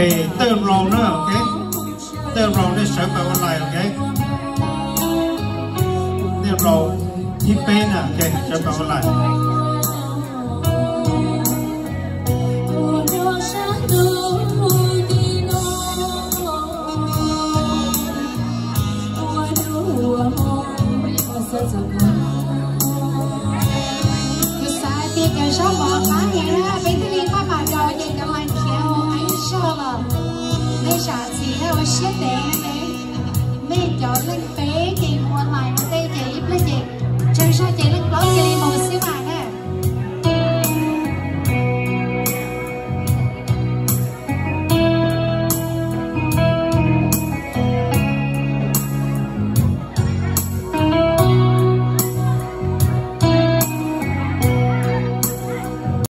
Third round na, ok. Third round nej sawv pas online, ok. Third round thib peb na, ok, sawv pas online. Kuv xav tias cov zaub mov qab heev na, peb thiaj li maj mam rau ces cov line khiav mus qeeb zog los. Nej zam txim ua siab ntev, nej cov leej peb ces mus online ua ntej ces ib pliag ces tsawg zog ces leej plaub cia li